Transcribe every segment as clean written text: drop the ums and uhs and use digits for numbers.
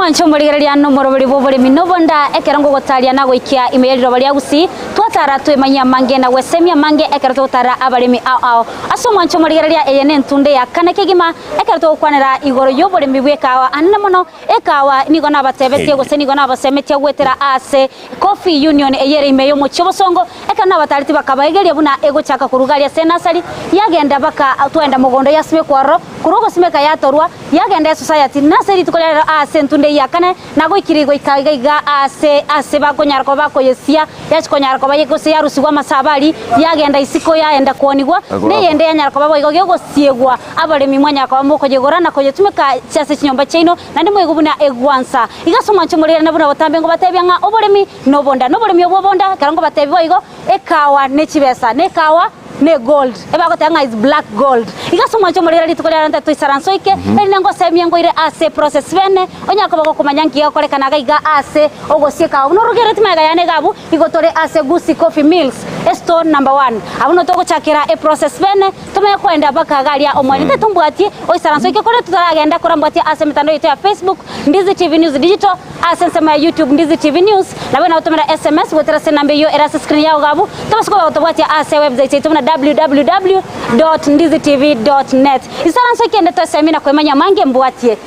Omwancho omorigereria na omorobori bwa oboremi na obonda ekero ngogotaria na goikia ime ya riroba ria Gusii, twatara twemanyia amange na gwesemia amange ekero togotara abaremi ao ao. Ase omwancho omorigereria eye ne entunde ya kane kegima ekero togokwanera igoro ya oboremi bwa ekawa anene mono ekawa nigo nabatebetie gose nigo nabasemetie goetera ase Coffee Union eye ere ime ya omochie obosongo ekero nabatareti bakabaegeria buna egochaka koruga aria ase enasari yagenda baka twagenda mogondo yasimekwa ororo korwa ogosimeka yatorwa Yagenda esosayati, na ase rituko ria rero aase entunde eyio ya kane, nagoikire goika iga iga aase ase bakonyara koba bakoyesia, yachia konyara koba gose yarusigwa amasabo aria, yagenda isiko yaenda koonigwa, na eyende yanyara koba boigo gegosiegwa. Abaremi mwanyara koba mokoyegora na koyetumeka ase chinyomba chiaino, naende moigwe buna egwansa. Iga ase omwancho omorigerania buna botambe ngobatebia ng'a oboremi nobonda, na oboremi obwo obonda, ekero ngobatebia boigo, ekawa ne chibesa, na ekawa ne gold, ebagoteba ng'a is black gold. Iga ase omwancho omorero rituko riarente toisaranse oike, erinde ngosemie ngoire ase process bene, onyare koba gokomanya nki gegokorekana iga iga ase ogosieka agwo. Buna orogereti magega yane iga abwo, igo tore ase Gusii Coffee Mills, estore number one. Abwo no togochakera eprocess bene, tomanye koenda mpaka iga aria omwene. Intwe tombwatie oisaranse oike korende totaragenda korambwatie ase emetandao yaito ya Facebook, Ndizi TV News Digital, Ase ensemo ya YouTube Ndizi TV News, nabo nagotomera SMS goetera ase enamba eyio ere ase screen yao iga abwo, tobase koba gotobwatia ase website yaito buna www.ndizitv.net. Isaranso ekende toesemie na koemanya amange mbwatie.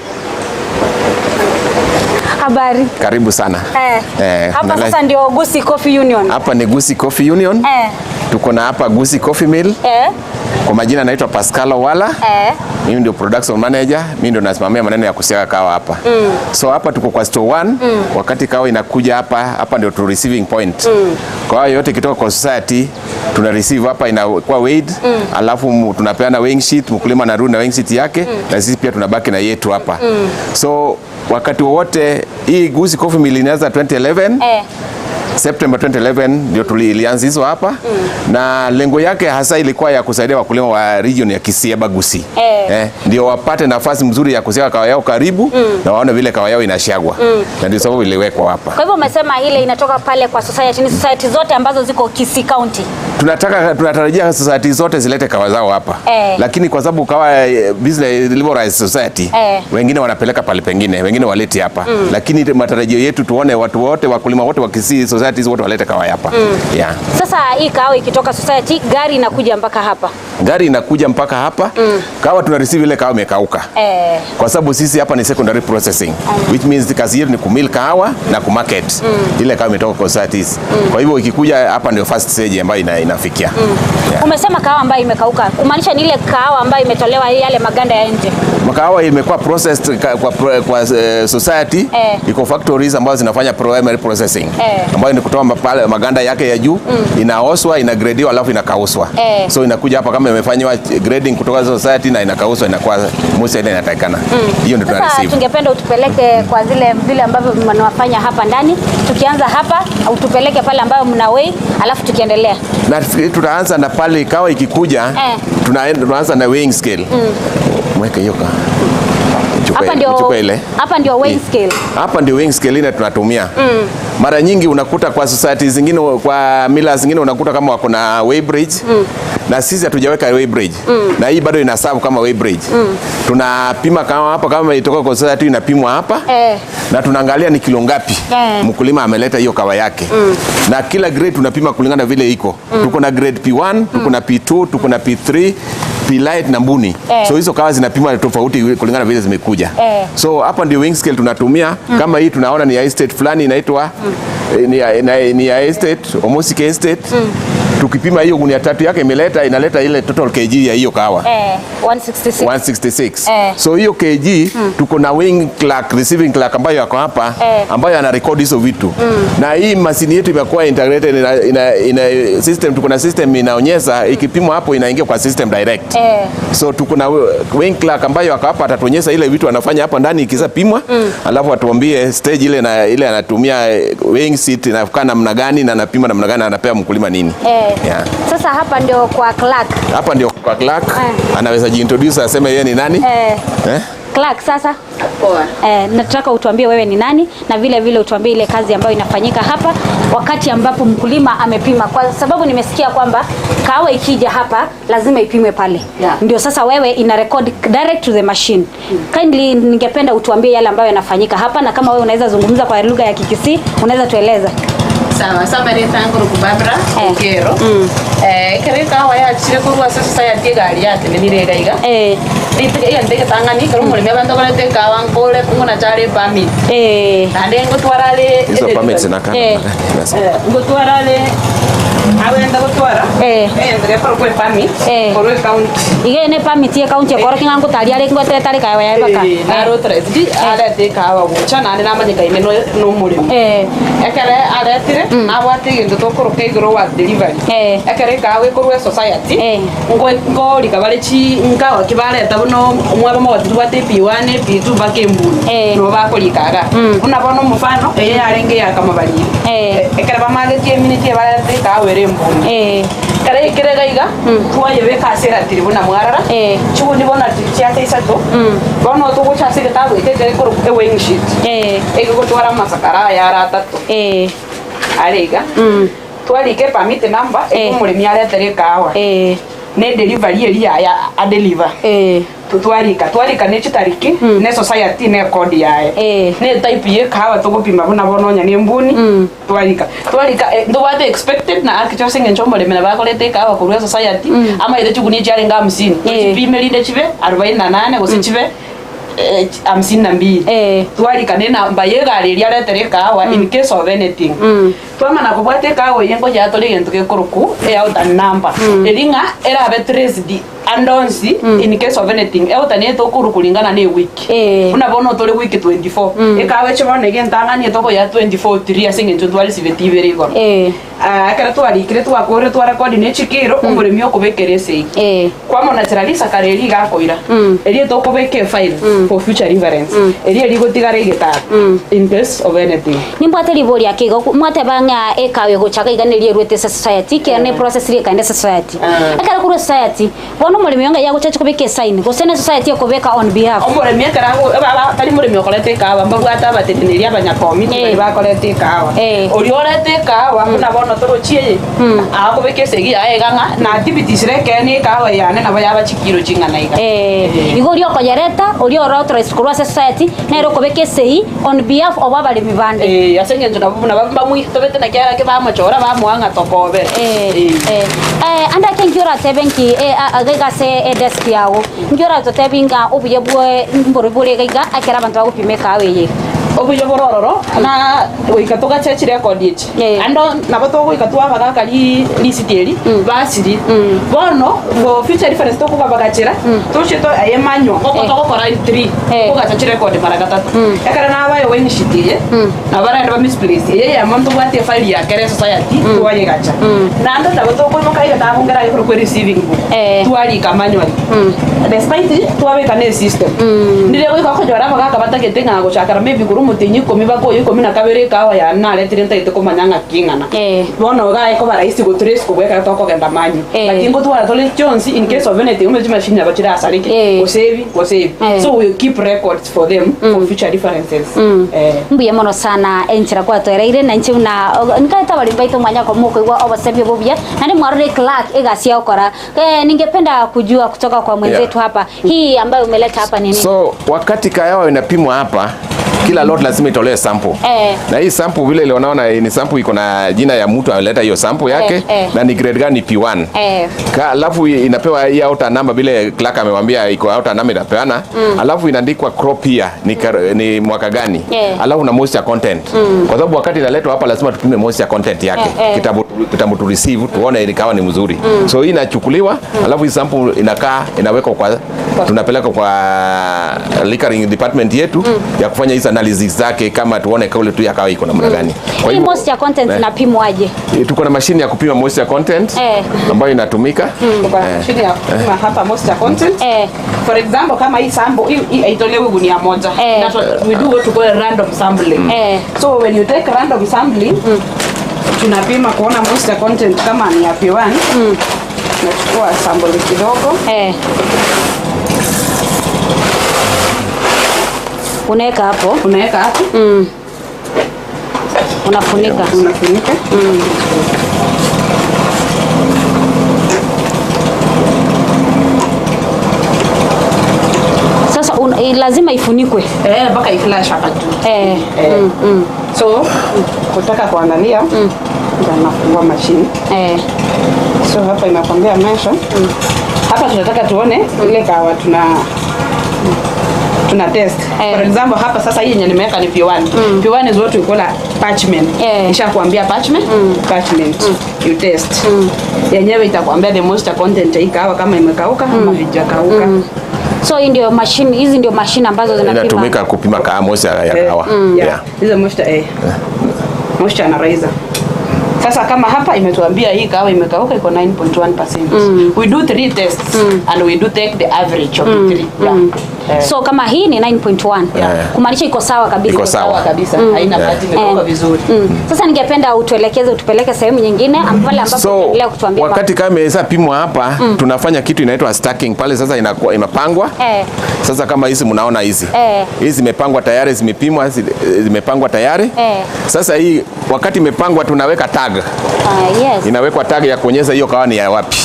Habari. Karibu sana. Eh. Eh, Hapa sasa ndio Gusii Coffee Union. Hapa ni Gusii Coffee Union. Eh. Tuko na hapa Gusii Coffee Mill. Eh. Kwa majina naitwa Pascal Owala. Eh. Mimi ndio production manager, mimi ndio nasimamia maneno ya kusiaga kahawa hapa. So hapa tuko kwa store 1. Wakati kahawa inakuja hapa, hapa ndio tu receiving point. Kwa hiyo yote ikitoka kwa society tuna receive hapa inakuwa weighed, alafu tunapeana weighing sheet, mkulima anarudi na weighing sheet yake na sisi pia tunabaki na yetu hapa. So wakati wowote hii Gusii Coffee Mill ilianza 2011. September 2011 ndio tulianzishwa hapa na lengo yake hasa ilikuwa ya kusaidia wakulima wa region ya Kisii Gusii. Ndio wapate nafasi mzuri ya kusiaga kahawa yao karibu na waone vile kahawa yao inashagwa. Na ndio sababu iliwekwa hapa. Kwa hivyo umesema ile inatoka pale kwa society, ni society zote ambazo ziko Kisii County. Tunatarajia society zote zilete kahawa zao hapa. Lakini kwa sababu kahawa business liberalized society, wengine wanapeleka pale pengine, wengine waleti hapa. Lakini matarajio yetu tuone watu wote, wakulima wote wa Kisii societies wote walete kahawa hapa. Yeah. Sasa hii kahawa ikitoka society, gari inakuja mpaka hapa. Gari inakuja mpaka hapa. Kahawa tuna receive ile kahawa imekauka. Kwa sababu sisi hapa ni secondary processing, which means kazi yetu ni kumill kahawa na kumarket. Ile kahawa imetoka kwa societies. Kwa hivyo ikikuja hapa ndio first stage ambayo inafikia. Yeah. Umesema kahawa ambayo imekauka, kumaanisha ni ile kahawa ambayo imetolewa yale maganda ya nje. Kahawa imekuwa processed kwa society. Iko factories ambazo zinafanya primary processing. Ambayo ni kutoa pale maganda yake ya juu, inaoswa, inagradiwa alafu inakaushwa. So inakuja hapa kama imefanywa grading kutoka society na inakaushwa, inakuwa moisture ile inatakikana. Hiyo ndio tuna Sasa receive. tungependa utupeleke kwa zile vile ambavyo mnafanya hapa ndani. Tukianza hapa, utupeleke pale ambayo mna weigh, alafu tukiendelea. Na tutaanza na pale kahawa ikikuja, tunaanza na weighing scale. Mweke hiyo ka. Hapa Chukua ile. Hapa ndio weighing scale. Hapa ndio weighing scale ile tunatumia. Mara nyingi unakuta kwa society zingine, kwa mila zingine unakuta kama wako na weighbridge. Na sisi hatujaweka weighbridge. Na hii bado ina serve kama weighbridge. Tunapima kama hapa, kama itoka kwa society inapimwa hapa. Na tunaangalia ni kilo ngapi mkulima ameleta hiyo kahawa yake. Na kila grade tunapima kulingana vile iko. Tuko na grade P1, tuko na P2, tuko na P3, P light na mbuni. So hizo kahawa zinapimwa tofauti kulingana vile zimekuja. So hapa ndio weighing scale tunatumia. Kama hii tunaona ni ya estate fulani inaitwa ni ya estate, Omosike Estate. Tukipima hiyo gunia tatu yake inaleta ile total kg ya hiyo kahawa. 166. 166. So hiyo kg tuko na weighing clerk, receiving clerk ambayo yako hapa ambayo ana record hizo vitu. Na hii mashini yetu imekuwa integrated ina system, tuko na system inaonyesha ikipimwa hapo inaingia kwa system direct. So tuko na weighing clerk ambayo yako hapa atatuonyesha ile vitu anafanya hapa ndani ikishapimwa, alafu atuambie stage ile na ile anatumia weighing sheet inakaa namna gani na anapima namna gani na anapea mkulima nini. Yeah. Sasa hapa ndio kwa clerk. Hapa ndio kwa clerk. Eh. Anaweza jiintroduce aseme yeye ni nani? Eh. Eh? Clark, sasa Poa. Nataka utuambie wewe ni nani na vile vile utuambie ile kazi ambayo inafanyika hapa wakati ambapo mkulima amepima, kwa sababu nimesikia kwamba kahawa ikija hapa lazima ipimwe pale. Yeah. Ndio sasa wewe ina record direct to the machine. Kindly ningependa utuambie yale ambayo yanafanyika hapa, na kama wewe unaweza zungumza kwa lugha ya Kikisii unaweza tueleza. Sawa, samare tanguru kubabra Okero. Kere kawa ya chire kurwa sasa society egari yatenenire igaiga. Iyo ntegetang'ani kero omoremi abanto okorete ekawa nkore ng'una chare permit. Naende ngotwara are Hizo permits zinakaa namna gani? Ngotwara are abenda gotwara ntegekorwo kwe permit korwa county. Ige ne permit ye county ekoro king'a ngotari are ngotete kahawa ya baka. Narotoreti arete ekawa gocha naende namanyekaine no omoremi. Ekere aretire nabwate egento tokoroka igoro wa delivery. Ekere ekawa ekorwa society ngorika bare chi nkawa kibareta buno omwaba mogoti tubwate P1 P2 mpaka embuni nibo bakorika iga. Buna bono omofano eye yarenge yakamabarire. Ekere bamagetie eminiti ebarete ekawa ere embuni. Kare ekere iga iga twayebeka ase eratiri buna mwarara chigundi bono ratiri chiate isato bono togocha ase egetabu eke ekere korokwa eweighing sheet egegotwara amasakara aya ara atato are iga twarika epamiti number eko omoremi aretere ekahawa ne delivery eri yaya adeliver. Twarika twarika ne chitariki ne society ne code yaye ne type ye kahawa tugupima buna bono onya ne embuni. Twarika twarika ndobwate expected na actual sing'encho omoremi nabo akorete ekahawa korwa society amaire chigunia chiarenge hamsini chipime rinde chibe 48 gose chibe 52. Twarika ne namba ye egari eria aretere ekahawa in case of anything. Twamana kobwata ekahawa eye ngocha tore egento gekoroku eoutan number eri ng'a erabe traced andonsi in case of anything eoutan etokoru kulingana na ewiki. Buna bono tore wiki 24 ekahawa eche bono ege entang'ani etokoya 24 3 ase eng'encho twarisibeti ibere igoro. Ekero twarikire twakorire twarekodi na echikiro omoremi okobekera esegi kwamonachera risakara eri iga akoira eri etokobeka efile for future reference eri erigotigara egetaro in case of anything. Nimbwate ribori ake igo mwateba ng'a ekawa egochaka iga neri erwete ase society kere ne process ri ekaenda society. Ekero korwa society bono omoremi onga yagochacha kobeka esign gose ne society ekobeka on behalf. Omoremi ekero tari moremi okorete ekawa mbabwate abateneneri abanyakomiti bari bakorete ekawa. Oria orete ekawa buna bono torochi eye agokobeka esegi yaye iga ng'a nathibitisire ekere na ekawa yane nabo yaba chikiro ching'ana iga. Igo oria okoyereta oria ora authorized korwa ase society nere okobeka esei on behalf of abaremi bande. Ase eng'encho nabo buna bamwi tobete naki arake bamochora bamoa ng'a tokobere. Anda ke nkiora tebe nki gaiga ase edesk yago nkiora totebi ng'a obuya bwe mboro bore gaiga akera abanto bagopima ekawa eye. Obuya borororo na goika togacha chirekodi echi ando nabo togoika twabagaka lisiti eri basiri bono for future reference tokobabagachera toche to aye manyo goko togokora 3 kogacha chirekodi mara gatatu ekere nabayo weighing sheet eye nabarende ba misplace eye yamo ntobwate file ya kere society twayegacha nando nabo tokoimoka iga tabongera igoro kwe receiving book twarika manually despite twabeka ne system ndire goika konyora abagaka batagete ng'a gochakera maybe kuru omotenyi ikomi bakoyo ikomi na kabere ekawa yane naretire ntaete komanya ng'aki ng'ana. Bono iga ekoba rahisi gotrace kobweka tokogenda manyo. Lakini ngotwara tore chionsi in case of anything omechi machine nabo chirasareke gosebi gosebi so we keep records for them for future references. Mbuya mono sana enchera kwatwereire na inche na nkaeta bari baito mwanya kwa muko igwa obosebi bobia na ni mwarore Clark egasi okora. Ningependa kujua kutoka kwa mwenzetu hapa hii ambayo umeleta hapa ni nini? So wakati kahawa inapimwa hapa kila lot lazima itolewe sample. Na hii sample vile ile unaona ni sample iko na jina ya mtu alileta hiyo sample yake na ni grade gani P1. Alafu inapewa hii outer number vile Clark amewambia iko outer number inapeana. Alafu inaandikwa crop year ni mwaka gani. Alafu na moisture content. Kwa sababu wakati inaletwa hapa lazima tupime moisture content yake. Kitabu tu receive tuone ile kahawa ni mzuri. So hii inachukuliwa alafu hii sample inakaa inawekwa kwa tunapeleka kwa liquoring department yetu ya kufanya hizo analysis zake kama tuone kaule tu ya kahawa iko namna gani. Kwa Hii hivyo moisture content inapimwaje? Tuko na mashine ya kupima moisture content ambayo inatumika. Tuko na mashine ya kupima hapa moisture content. For example kama hii sample hii haitolewi gunia moja. That's what we do, what we call random sampling. So when you take random sampling tunapima kuona moisture content kama ni ya P1. Nachukua sample kidogo. Unaweka hapo. Unaweka hapo. Unafunika. Unafunika. Sasa lazima ifunikwe. Mpaka iflash hapa juu. So kutaka kuangalia ndio nafungua machine. So hapa inakwambia measure. Hapa tunataka tuone ile kahawa tuna test. For example hapa sasa hii yenye nimeweka ni P1. P1 is what we call a parchment. Ishakwambia parchment, parchment. You test. Yenyewe itakwambia the moisture content hii kahawa kama imekauka ama haijakauka. So hii ndio machine, hizi ndio machine ambazo zinapima. Inatumika kupima kahawa, moisture ya kahawa. Yeah. Hizo moisture moisture analyzer. Sasa kama hapa imetuambia hii kahawa imekauka iko 9.1%. We do 3 tests and we do take the average of the 3. Yeah. So kama hii ni 9.1. Kumaanisha iko sawa kabisa. Iko sawa kabisa. Haina pati, imekauka vizuri. Sasa ningependa utuelekeze, utupeleke sehemu nyingine pale ambapo utaendelea kutuambia. Wakati kama imeshapimwa hapa, tunafanya kitu inaitwa stacking pale. Sasa inakuwa imepangwa. Sasa kama hizi mnaona hizi. Hizi zimepangwa tayari, zimepimwa, zimepangwa tayari. Sasa hii wakati imepangwa tunaweka tag. Yes. Inawekwa tag ya kuonyesha hiyo kahawa ni ya wapi.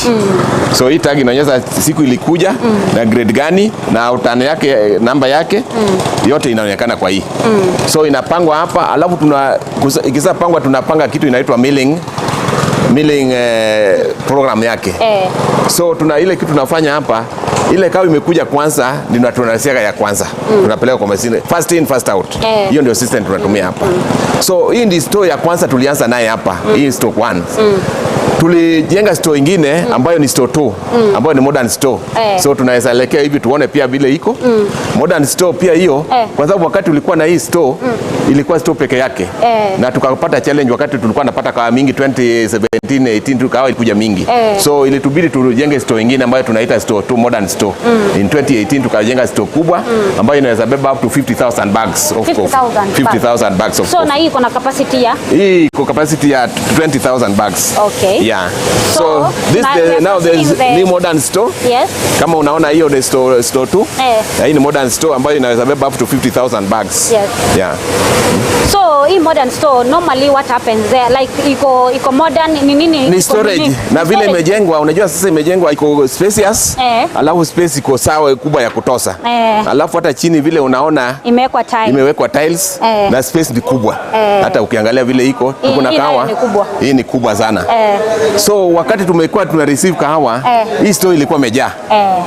So hii tag inaonyesha siku ilikuja na grade gani na utani yake, namba yake yote inaonekana kwa hii. So inapangwa hapa, alafu ikishapangwa tunapanga kitu inaitwa milling program yake. So tuna ile kitu tunafanya hapa, ile kahawa imekuja kwanza ndio tunasiaga ya kwanza. Tunapeleka kwa mashine first in first out. Hiyo ndio system tunatumia hapa. So hii ndio store ya kwanza tulianza naye hapa. Hii store 1. Tulijenga store ingine ambayo ni store 2, ambayo ni modern store. So tunaweza elekea hivi tuone pia vile iko. Modern store pia hiyo, kwa sababu wakati ulikuwa na hii store, ilikuwa store peke yake. Na tukapata challenge wakati tulikuwa tunapata kahawa mingi 2017 18 tu kahawa ilikuja mingi. So ilitubidi tujenge store ingine ambayo tunaita store 2, modern store. In 2018 tukajenga store kubwa ambayo inaweza beba up to 50,000 bags of coffee. 50,000 bags of So coffee. na hii iko na capacity ya? Hii iko capacity ya 20,000 bags. Okay. Yeah. So, So, this the, now there's new modern store. Yes. Kama unaona hiyo ni store 2. Hii ni modern store ambayo inaweza beba up to 50,000 bags. Yes. Yeah. So hii modern store normally what happens there, like iko modern ni nini? Ni storage nini? Na vile Storage. imejengwa, unajua sasa imejengwa iko spacious. Alafu space iko sawa kubwa ya kutosha. Alafu hata chini vile unaona imewekwa tiles. Imewekwa tiles na space ni kubwa. Hata ukiangalia vile iko, tuko na Hii kahawa. ni kubwa. Hii ni kubwa sana. So wakati tumekuwa tuna receive kahawa, hii store ilikuwa imejaa.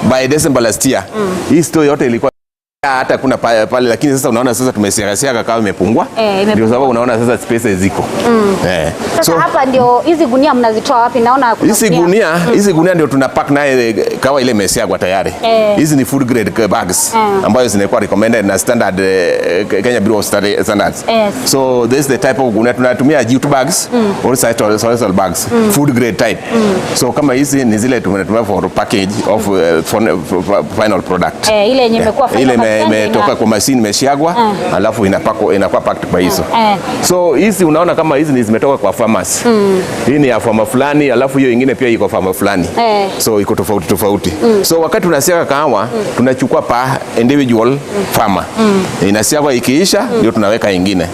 By December last year. Hii store yote ilikuwa hata kuna pale, lakini sasa unaona sasa tumesiaga kahawa imepungua. Imepungua. Ndio sababu unaona sasa spaces ziko. Sasa So, hapa ndio hizi gunia mnazitoa wapi? Naona kuna hizi gunia, hizi gunia ndio tunapack naye kahawa ile imesiagwa tayari. Hizi ni food grade bags ambayo zinakuwa recommended na standard Kenya Bureau of Standards. Yes. So this is the type of gunia tunatumia, jute bags or sisal bags, food grade type. So kama hizi ni zile tunatumia for package of for final product. Ile yenye imekuwa final Ile kabisa ndio imetoka kwa machine imesiagwa, alafu inapakwa, inakuwa packed kwa hizo. So hizi unaona kama hizi ni zimetoka kwa farmers. Hii ni ya farmer fulani, alafu hiyo ingine pia iko farmer fulani. So iko tofauti tofauti. So wakati tunasiaga kahawa, tunachukua pa individual farmer. Inasiagwa ikiisha ndio tunaweka ingine.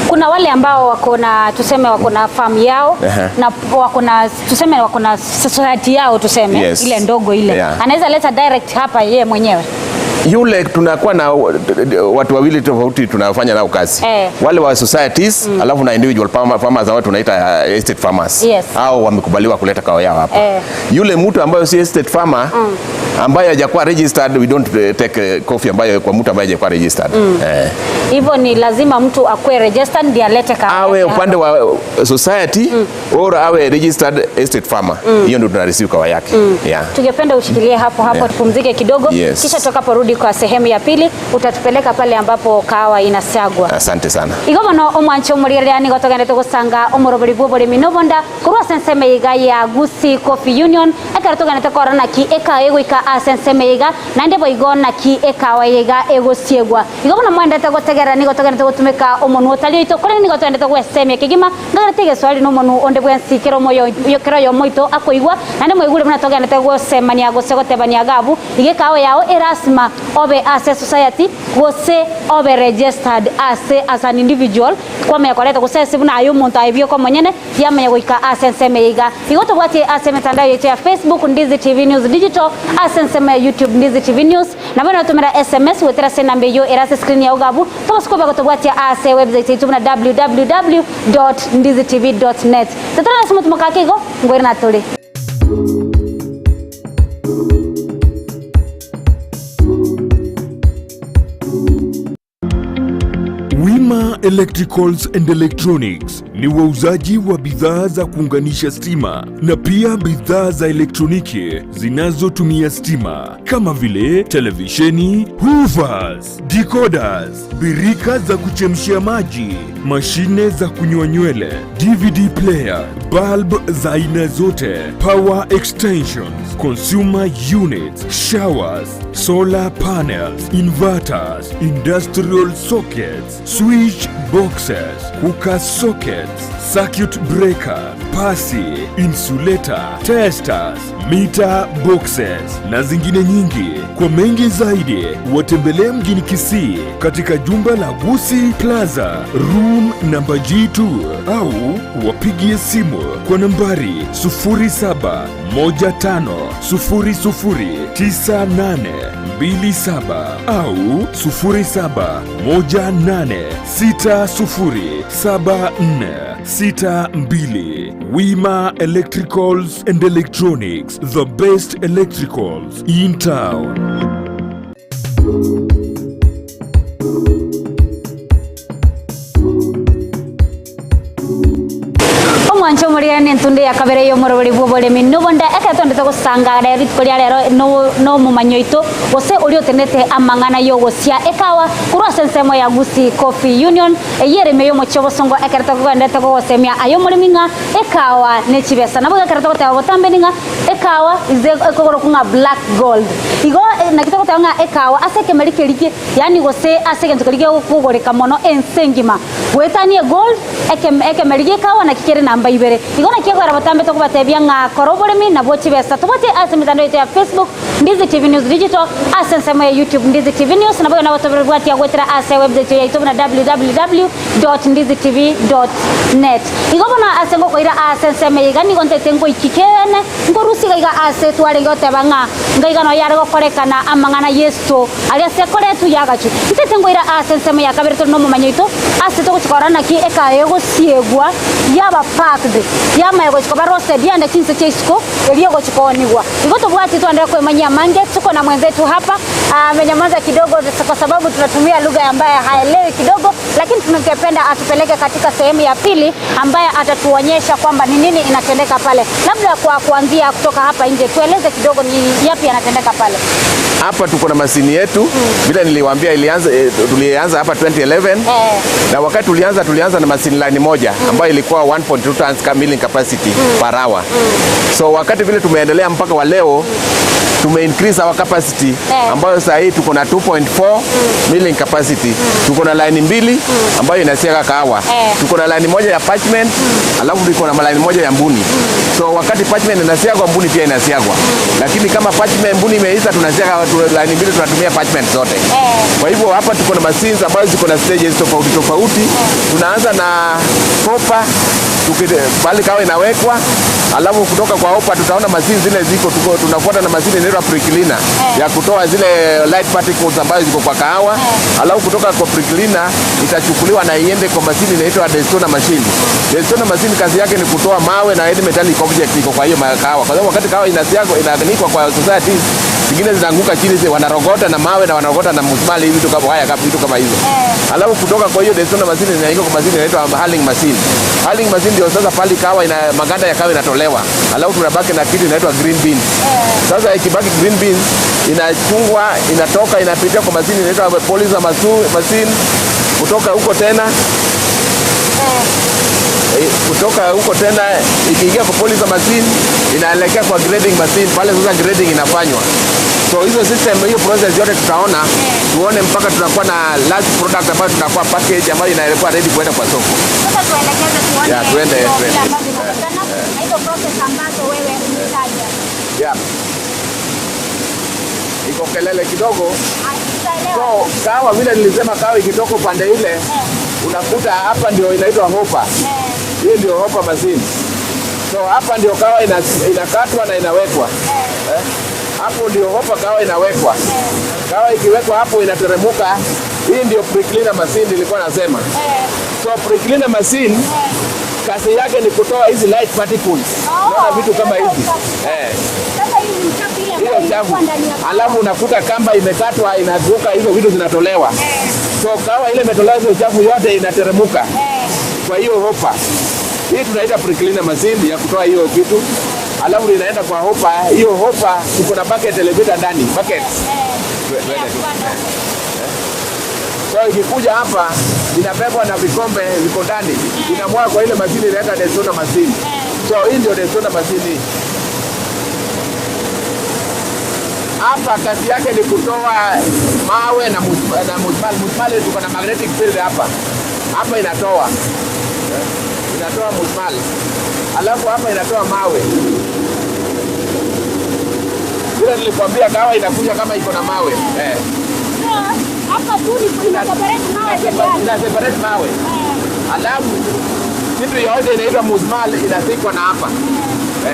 Kuna wale ambao wako na, tuseme wako na farm yao na wako na, tuseme wako na society yao, tuseme ile ndogo ile. Anaweza leta direct hapa yeye mwenyewe. Yule tunakuwa na watu wawili tofauti tunafanya nao kazi. Wale wa societies, alafu na individual farmers ambao tunaita estate farmers. Hao wamekubaliwa kuleta kahawa yao hapa. Yule mtu ambaye si estate farmer, ambaye hajakuwa registered, we don't take coffee ambayo kwa mtu ambaye hajakuwa registered. Hivyo ni lazima mtu akuwe registered ndiye alete kahawa Awe yake upande hapa. wa society or awe registered estate farmer. Hiyo ndio tuna receive kahawa yake. Yeah. Tungependa ushikilie hapo hapo, tupumzike kidogo, kisha tutakaporudi kwa sehemu ya pili utatupeleka pale ambapo kahawa inasagwa. Asante sana. Igo bono omwancho omorigereria nigo togendete gosanga omorobori bwa oboremi nobonda korwa ase ensemo iga ya Gusii Coffee Union, ekero togendete korora naki ekawa egoika ase ensemo iga naende boigo naki ekawa iga egosiegwa. Igo bono mwendete gotegerera, nigo togendete gotumeka omonu otari oito kore, nigo togendete gwesemia kegima ngagerete egeswari na omonu onde bwensi kero omoyo kero oyomo oito akoigwa naende mwaigure buna togendete gosemania gose gotebania gabu iga ekawa yao erasima. obe ase society gose obe registered ase as an individual kwamenya koreta gose ase buna ayo omonto aye bioka omonyene yamanya goika ase ensemo eye iga. Igo tobwatie ase emitandao yaito ya Facebook Ndizi TV News Digital, ase ensemo ya YouTube Ndizi TV News, nabo notumira SMS wetera ase enamba eyo ere ase screen yao gabu tobasikoba gotobwatia ase website yaitu buna www.ndizitv.net. Tetara ase omotumo kake igo ngwere natore. Wima Electricals and Electronics ni wauzaji wa bidhaa za kuunganisha stima na pia bidhaa za elektroniki zinazotumia stima kama vile televisheni, hoovers, decoders, birika za kuchemshia maji, mashine za kunyoa nywele, DVD player, bulb za aina zote, power extensions, consumer units, showers, solar panels, inverters, industrial sockets, switch boxes, cooker sockets, circuit breaker, pasi, insulator, testers, meter boxes na zingine nyingi. Kwa mengi zaidi watembelee mjini Kisii katika jumba la Gusii Plaza, room number G2, au wapigie simu kwa nambari 0715009827 au 0718607462. Wima Electricals and Electronics, the best electricals in town. Omwancho omorigani entunde ya kabere ya omorobori bwa oboremi nobonda ekero twendete gosangara rituko ria rero no omomanyo oito gose oria otenete amang'ana ya ogosia ekawa korwa ase ensemo ya Gusii Coffee Union eye ereme ya omochie obosongo ekero tokogendete kogosemia aye omoremi ng'a ekawa ne chibesa nabo ekero togoteba botambe ng'a ekawa ize ekogoro ng'a black gold igo naki togoteba ng'a ekawa ase ekemeri kerigie yani gose ase egento kerigie kogoreka mono ense engima gwetanie gold ekemeri gie ekawa naki kere namba ibere igo naki ekwera botambe tokobatebia ng'a kora oboremi nabwo chibesa tobwatie ase emitandao yaito ya Facebook Ndizi TV News Digital, ase ensemo ya YouTube Ndizi TV News, nabo nabo tobwatia gwetera ase website yaito buna www.ndizitv.net. Igo bono ase ngokoira ase ensemo iga nigo ntete ngoiki kene ngorusiga iga ase twarenge goteba ng'a ngaiga no yare gokorekana amang'ana Yesu aria ase ekoretu yagachu ntete ngoira ase ensemo ya kabere tore nomomanyo oito ase togochikora naki ekaye gosiegwa yaba packed yamaya gochikoba roasted yanda chinse cha isiko erio gochikonigwa igo tobwati twandera kwemanyia mange. Tuko na mwenzetu hapa amenyamaza kidogo kwa sababu tunatumia lugha ambayo haelewi kidogo, lakini tungependa atupeleke katika sehemu ya pili ambaye atatuonyesha kwamba ni nini inatendeka pale. Labda kwa kuanzia kutoka hapa nje tueleze kidogo ni yapi yanatendeka pale. Hapa tuko na mashini yetu vile niliwaambia ilianza tulianza hapa 2011 na wakati tulianza na mashini line moja ambayo ilikuwa 1.2 tons milling capacity per hour. So wakati vile tumeendelea mpaka wa leo tume increase our capacity ambayo sasa hii tuko na 2.4 milling capacity. Tuko na line mbili ambayo inasiaga kahawa. Tuko na line moja ya parchment, alafu tuko na line moja ya mbuni. So wakati parchment inasiagwa, mbuni pia inasiagwa. Lakini kama parchment mbuni imeisha, tunasiaga line mbili, tunatumia parchment zote. Kwa hivyo hapa tuko na machines ambazo ziko na stages tofauti tofauti. Tunaanza na hopper, pale kahawa inawekwa, alafu kutoka kwa hopper tutaona machines zile ziko, tunafuata na machine inaitwa pre-cleaner ya kutoa zile light particles ambazo ziko kwa kahawa. Alafu kutoka kwa pre-cleaner itachukuliwa na iende kwa machine inaitwa destoner machine. Destoner machine kazi yake ni kutoa mawe na any metallic object iko kwa hiyo kahawa. Kwa sababu wakati kahawa inasiagwa inaanikwa kwa societies zingine zinaanguka chini, wanarogota na mawe na wanarogota na musmali, vitu kama haya, vitu kama hizo. Alafu kutoka kwa hiyo destoner machine inaingia kwa machine inaitwa hulling machine. Hulling machine ndio sasa pale kahawa ina maganda ya kahawa inatolewa. Alafu tunabaki na kitu inaitwa green beans. Sasa ikibaki green beans inachungwa, inatoka, inapitia kwa machine inaitwa polyser machine. Kutoka huko tena kutoka huko tena ikiingia kwa polyser machine inaelekea kwa grading machine. Pale sasa grading inafanywa. So hizo system, hiyo process yote tutaona, tuone mpaka tunakuwa na last product ambayo tunakuwa package ambayo inakuwa ready kwenda kwa soko. Sasa tuelekeze tuone. Yeah, tuende, hizo tuende. vile ambavyo inapatikana na hizo process ambazo wewe umetaja. Yeah. Iko kelele kidogo. So kahawa vile nilisema, kahawa ikitoka upande ile unakuta hapa ndio inaitwa hopper. Hii ndio hopper machine. So hapa ndio kahawa inakatwa na inawekwa. Eh? Hapo ndio hopper kahawa inawekwa. Kahawa ikiwekwa hapo inateremuka. Hii ndio pre-cleaner machine nilikuwa nasema. So pre-cleaner machine kazi yake ni kutoa hizi light particles. Unaona vitu kama hizi. Sasa hii ni uchafu ile Hiyo ambayo chafu. ilikuwa ndani ya kahawa. Alafu unakuta kamba imekatwa inavuka, hizo vitu zinatolewa. So kahawa ile imetolewa hizo uchafu yote inateremuka kwa hiyo hopper. Hii tunaita pre-cleaner machine ya kutoa hiyo kitu. Alafu inaenda kwa hopper. Hiyo hopper iko na bucket elevator ndani, bucket. Twende tu. So ikikuja hapa inabebwa na vikombe viko ndani, inamwaga kwa ile mashine inaita destoner machine. So hii ndio destoner machine hii. Hapa kazi yake ni kutoa mawe na musmali. Musmali tuko na magnetic field hapa. Hapa inatoa. Inatoa musmali. Alafu hapa inatoa mawe. Vile nilikwambia kahawa inakuja kama iko na mawe. So, hapa tu ni ina separate mawe peke yake. Ina separate mawe. Alafu kitu yote inaitwa musmal inazikwa na hapa.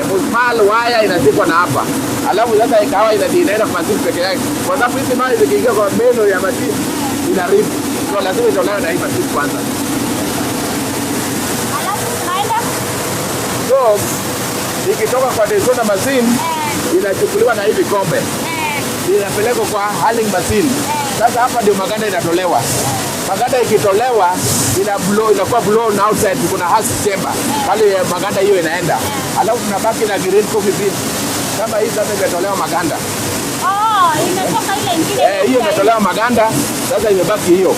Musmal waya inazikwa na hapa. Alafu sasa kahawa inaenda kwa mashine peke yake. Kwa sababu hizi mawe zikiingia kwa meno ya mashine inaharibu. So lazima itolewe na hii mashine kwanza. Alafu tunaenda So ikitoka kwa destoner machine inachukuliwa na hii vikombe. Inapelekwa kwa hulling machine. Sasa hapa ndio maganda inatolewa. Maganda ikitolewa ina blow, inakuwa blown outside. Kuna husk chamber pale ya maganda hiyo inaenda, alafu tunabaki na green coffee beans kama hii sasa imetolewa maganda. Oh, imetoka ile ingine. Hiyo imetolewa maganda, sasa imebaki hiyo.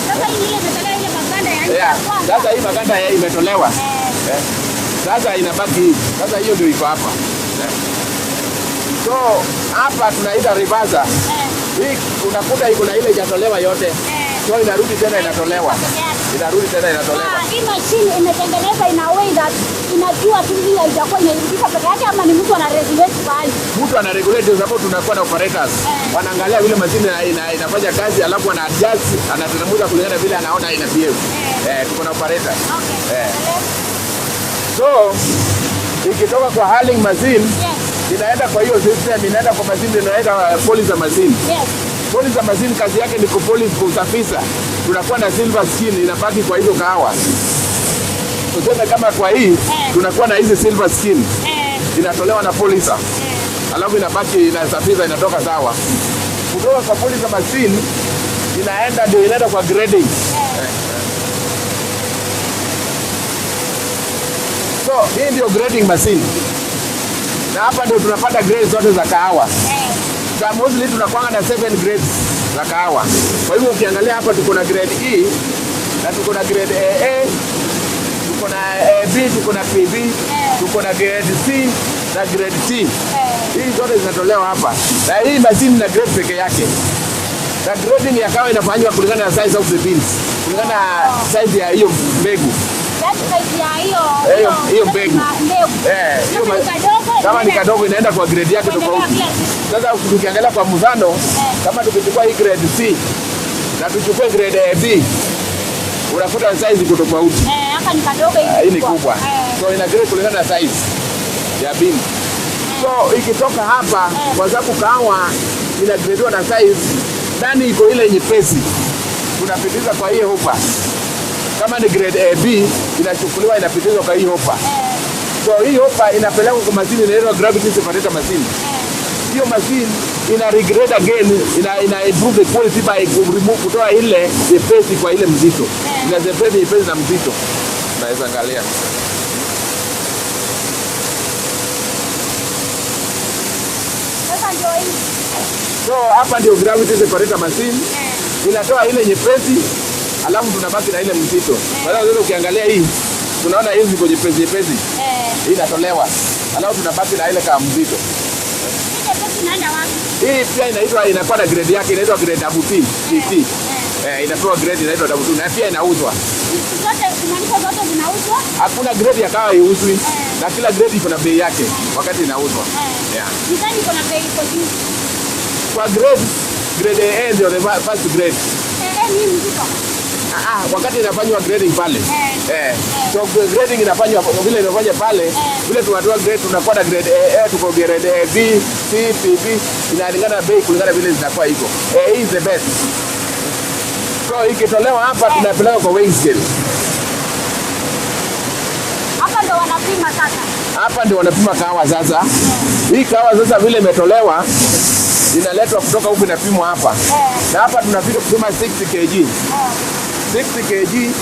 Sasa hii ile imetolewa ile maganda ya nje Yeah. ya kwanza. Sasa hii maganda imetolewa. Sasa inabaki hii. Sasa hiyo ndio iko hapa. So hapa tunaita reverser. Hii unakuta iko na ile haijatolewa yote. So inarudi tena inatolewa. Inarudi tena inatolewa. Ah, hii machine imetengenezwa in a way that inajua tu hii haijakuwa inairudisha peke yake ama ni mtu ana regulate pahali. Mtu ana regulate sababu tunakuwa na operators. Wanaangalia vile machine inafanya kazi alafu ana adjust, anateremsha kulingana vile anaona ina behave. Tuko na operators. So ikitoka kwa hulling machine inaenda kwa hiyo system, inaenda kwa machine inaenda polisher machine. Polisher machine kazi yake ni kupolish, kusafisha. Tunakuwa na silver skin inabaki kwa hizo kahawa. Tuseme kama kwa hii tunakuwa na hizi silver skin inatolewa na polisher. Alafu inabaki inasafisha inatoka sawa. Kutoka kwa polisher machine inaenda ndio inaenda kwa grading. So hii ndio grading machine. Na hapa ndio tunapata grades zote za kahawa. So mostly tunakuanga na 7 grades za kahawa. Kwa hivyo ukiangalia hapa tuko na grade E na tuko na grade AA, tuko na AB, tuko na PB, tuko na grade C na grade T. Hii zote zinatolewa hapa. Na hii machine ina grade peke yake. Na grading ya kahawa inafanywa kulingana na size of the beans. Kulingana na size ya hiyo mbegu. Yaani size ya hiyo Hiyo mbegu. Mbegu. Hiyo Kama ni kadogo, kama ni kadogo inaenda kwa grade yake kuendelea tofauti. kila siku. Sasa tukiangalia kwa mfano, kama tukichukua hii grade C na tuchukue grade B, unakuta size iko tofauti. Hapa ni kadogo hivi. Hii ni kubwa. So ina grade kulingana na size ya bean. So ikitoka hapa, kwa sababu kahawa inagradiwa na size, ndani iko ile nyepesi, tunapitiza kwa hii hopper. Kama ni grade AB inachukuliwa inapitizwa kwa hii hopper. So hii hopper inapelekwa kwa machine inaitwa gravity separator machine. Hiyo machine ina regrade again, ina improve the quality by remove, kutoa ile nyepesi kwa ile mzito. Ina separate nyepesi na mzito. Naweza angalia. Sasa ndio hii. So hapa ndio gravity separator machine inatoa ile nyepesi, alafu tunabaki na ile mzito. Kwa hiyo ukiangalia hii tunaona hizi ziko nyepesi nyepesi. Hii inatolewa, alafu tunabaki na ile kama mzito. Hii nyepesi inaenda wapi? Hii pia inaitwa, inakuwa na grade yake, inaitwa grade double T, TT. Inapewa grade inaitwa double T na pia inauzwa. Hizi zote kumaanisha zote zinauzwa? Hakuna grade ya kahawa iuzwi, na kila grade iko na bei yake wakati inauzwa. Yeah. Ni gani iko na bei iko juu? Kwa Grade A ndio the first grade. Ni mzito. Wakati inafanywa grading pale. So grading inafanywa vile inafanywa pale, vile tunatoa grade, tunakuwa na grade A, tuko grade A, B, C, P, B, inalingana na bei kulingana vile zinakuwa hivyo. A is the best. So ikitolewa hapa tunapeleka kwa weighing scale. Hapa ndo wanapima sasa. Hapa ndio wanapima kahawa sasa. Hii kahawa sasa vile imetolewa inaletwa kutoka huku inapimwa hapa. Na hapa tunafika kupima 60 kg. 60 kg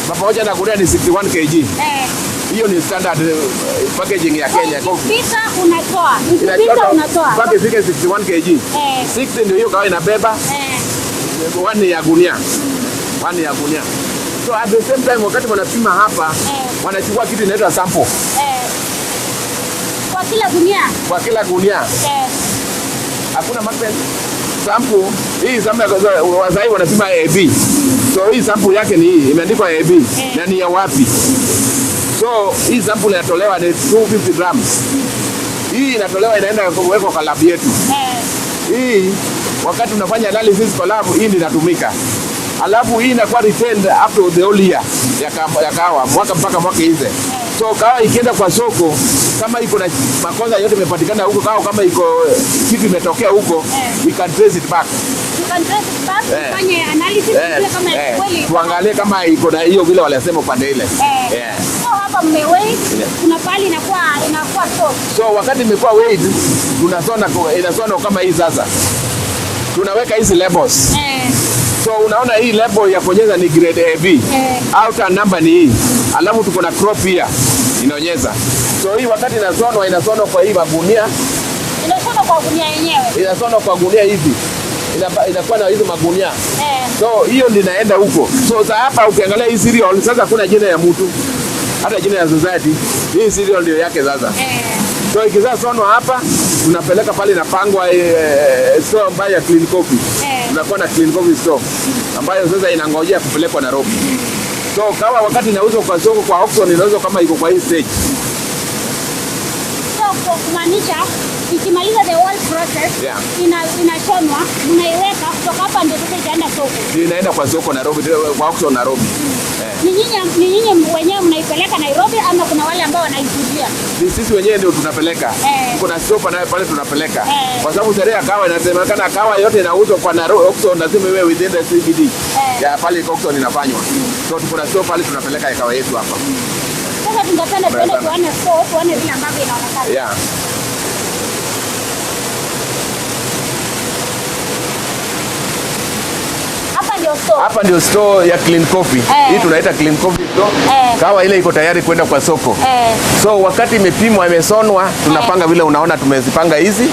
pamoja na gunia ni 61 kg. Hiyo ni standard packaging ya Kenya. Ukipika unatoa. Ukipika unatoa. Mpaka ifike 61 kg. 60 ndio hiyo kahawa inabeba. 1 ya gunia. 1 ya gunia. So at the same time wakati wanapima hapa wanachukua kitu inaitwa sample. Kwa kila gunia. Kwa kila gunia. Hakuna magnet. Sample hii sample wazai wanapima AB. So hii sample yake ni hii imeandikwa AB na ni ya wapi? So hii sample inatolewa ni 250 grams. Hii inatolewa inaenda kuwekwa kwa lab yetu. Hii wakati unafanya analysis kwa lab hii ndio inatumika. Alafu hii inakuwa retained up to the whole year ya kahawa mwaka mpaka mwaka hizi. So kahawa ikienda kwa soko kama iko na makosa yote imepatikana huko, kahawa kama iko kitu imetokea huko, we can trace it back. You can trace it back, tufanye analysis tujue kama kweli. Tuangalie kama iko na hiyo vile walisema upande ile. So hapa mmeweigh, kuna pali inakuwa soft. So wakati imekuwa weighed, tunasona inasona kama hii sasa. Tunaweka hizi labels. So unaona hii label ya kuonyesha ni grade AB. Outer number ni hii. Alafu tuko na crop here inaonyesha. So hii wakati inasonwa kwa hii magunia. Inasonwa kwa gunia yenyewe. Inasonwa kwa gunia hizi. Inakuwa na hizo magunia. So hiyo ndio inaenda huko. So sasa hapa ukiangalia hii serial sasa kuna jina ya mtu. Hata jina ya society. Hii serial ndio yake sasa. So ikishasonwa hapa tunapeleka pale inapangwa store ambayo ya Clean Coffee. Tunakuwa na Clean Coffee store ambayo sasa inangojea kupelekwa Nairobi. So kama wakati inauzwa kwa soko kwa auction inauzwa kama iko kwa hii stage. So kwa kumaanisha ikimaliza the whole process inashonwa, mnaiweka kutoka hapa ndio sasa itaenda soko. Ndio inaenda kwa soko Nairobi, kwa auction Nairobi. Ni nyinyi wenyewe mnaipeleka Nairobi ama kuna wale ambao wanaikujia? Ni sisi wenyewe ndio tunapeleka. Kuna soko nayo pale tunapeleka. Kwa sababu sheria ya kahawa inasemekana kahawa yote inauzwa kwa Nairobi auction lazima iwe within the CBD. Ya pale auction inafanywa. So tuko na soko pale tunapeleka kahawa yetu hapa. Sasa tungependa tuende tuone soko, tuone vile ambavyo inaonekana. Hapa ndio store. Hapa ndio store ya Clean Coffee. Hii tunaita Clean Coffee store. Kahawa ile iko tayari kwenda kwa soko. So wakati imepimwa imesonwa, tunapanga vile unaona tumezipanga hizi.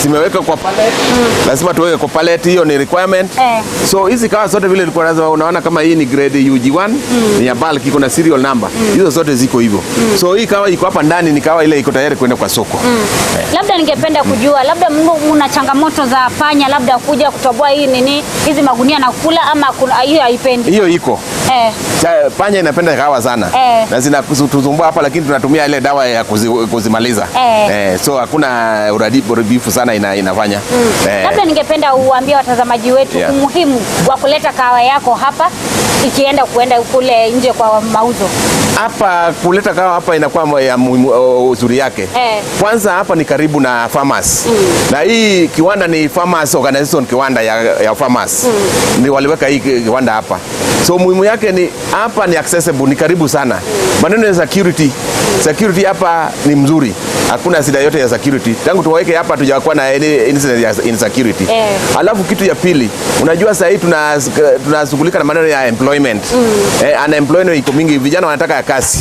Zimewekwa kwa pallet. Lazima tuweke kwa pallet, hiyo ni requirement. So hizi kahawa zote vile tulikuwa nazo unaona kama hii ni grade UG1, ni ya bulk, iko na serial number. Hizo zote ziko hivyo. So hii kahawa iko hapa ndani ni kahawa ile iko tayari kwenda kwa soko. Labda ningependa kujua labda mna changamoto za panya labda kuja kutoboa hii nini hizi magunia na kula ama hiyo haipendi? Hiyo iko. Panya inapenda kahawa sana. Na zinatusumbua hapa lakini tunatumia ile dawa ya kuzimaliza. So hakuna uharibifu sana inafanya. Labda ningependa uambie watazamaji wetu umuhimu wa kuleta kahawa yako hapa ikienda kuenda kule nje kwa mauzo. Hapa kuleta kahawa hapa inakuwa ya muhimu, uzuri yake. Kwanza hapa ni karibu na farmers. Na hii kiwanda ni farmers organization, kiwanda ya farmers. Ni waliweka hii kiwanda hapa. So muhimu yake ni hapa ni accessible, ni karibu sana. Maneno ya security, security hapa ni mzuri. Hakuna shida yote ya security. Tangu tuweke hapa hatujakuwa na any incident ya insecurity. Alafu kitu ya pili, unajua sasa hii tunashughulika na maneno ya employment. Unemployment iko mingi, vijana wanataka ya kazi.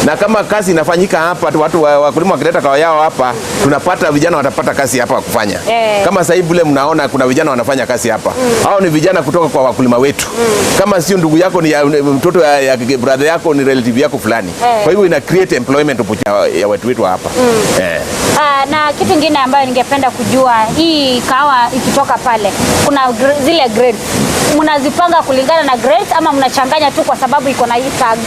Na kama kazi inafanyika hapa, watu wakulima wakileta kahawa yao hapa, tunapata vijana watapata kazi hapa kufanya. Kama sasa hivi vile mnaona kuna vijana wanafanya kazi hapa. Hao ni vijana kutoka kwa wakulima wetu. Kama sio ndugu yako ni mtoto ya brother yako ni relative yako fulani. Kwa hivyo ina create employment opportunity ya watu wetu hapa. Na kitu kingine ambayo ningependa kujua, hii kahawa ikitoka pale kuna zile grades. Mnazipanga kulingana na grades ama mnachanganya tu kwa sababu iko na hii tag?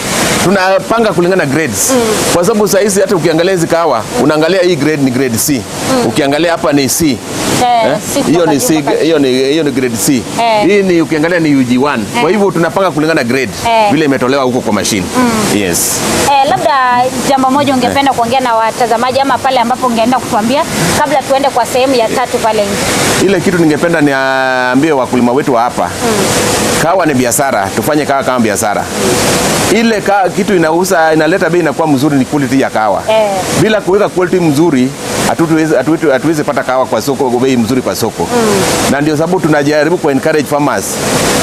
Tunapanga kulingana na grades. Kwa sababu saa hizi hata ukiangalia hizi kahawa, unaangalia hii grade ni grade C. Ukiangalia hapa ni C. Eh, C Hiyo ni kutoka C, juu mpaka hiyo ni grade C. Eh. Hii ni ukiangalia ni UG1. Kwa hivyo tunapanga kulingana na grade vile imetolewa huko kwa machine. Yes. Labda jambo moja ungependa kuongea na watazamaji ama pale ambapo ungeenda kutuambia kabla tuende kwa sehemu ya tatu pale nje. Ile kitu ningependa niambie wakulima wetu wa hapa, kahawa ni biashara, tufanye kahawa kama biashara. Ile kitu inauza inaleta bei inakuwa mzuri ni quality ya kahawa. Bila kuweka quality mzuri hatuwezi pata kahawa kwa soko bei mzuri kwa soko. Na ndio sababu tunajaribu ku encourage farmers.